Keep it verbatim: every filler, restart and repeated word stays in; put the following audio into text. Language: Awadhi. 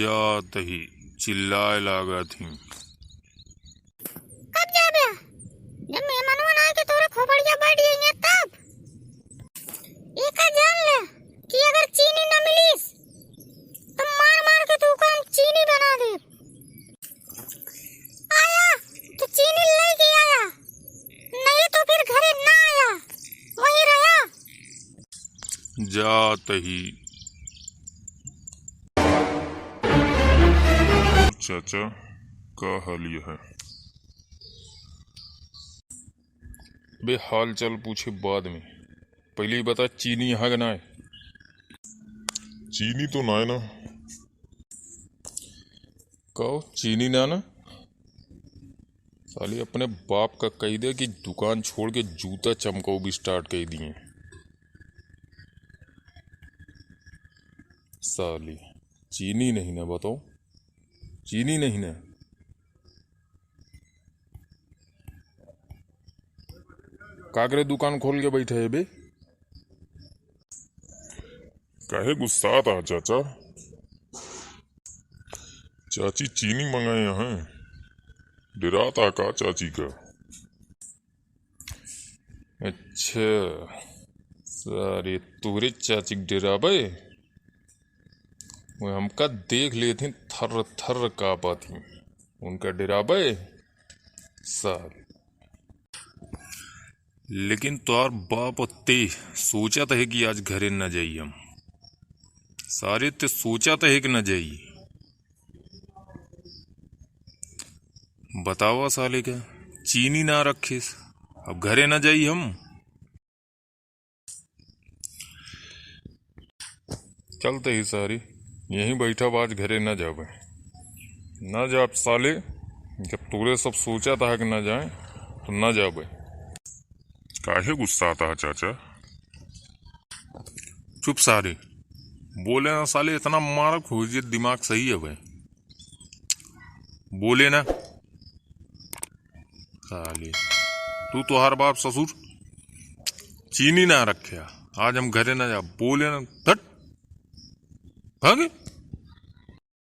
जात ही चिल्लाए लागत ही। कब जाबे? जब मेहमानवन आए के तोरे खोपड़िया बैठ जाइए तब। एका जान ले कि अगर चीनी न मिलिस तो मार मार के तू को हम चीनी बना दे। आया तो चीनी लेके आया, नहीं तो फिर घरे ना आया, वहीं रहा। जात ही। चाचा, का हाल है? बे, हाल चाल पूछे बाद में, पहले ही बता, चीनी है कि ना है? चीनी तो ना है ना। कहो, चीनी ना ना? साली, अपने बाप का कही दे कि दुकान छोड़ के जूता चमकाऊ भी स्टार्ट कर दिए। साली, चीनी नहीं ना, बताओ, चीनी नहीं ना। का करे दुकान खोल के बैठे है बे? काहे गुस्सात आ चाचा? चाची चीनी मंगाए हैं, डेरात आ का चाची का? अच्छा, सारे तोरे चाची के डेराबे? वो हमका देख लेते हैं, थर थर कांपत ही। उनका डेराबे? सारे। लेकिन तोर बाप ते सोचत है कि आज घरे न जाई हम। सारे ते सोचत है कि न जाई। बतावा साले, का चीनी ना रखिस, अब घरे न जाई हम। चलते ही सारी यहीं बैठब, आज घरे न जाबे, न जाब साले। जब तोरे सब सोचत है कि न जाए तो न जाबे। काहे गुस्सात है चाचा? चुप सारे, बोले ना साले, इतना मारक हो जे दिमाग सही है भाई, बोले ना साले। तू तोहार बाप ससुर चीनी ना रखे, आज हम घरे ना जा, बोले ना, हट, भागे।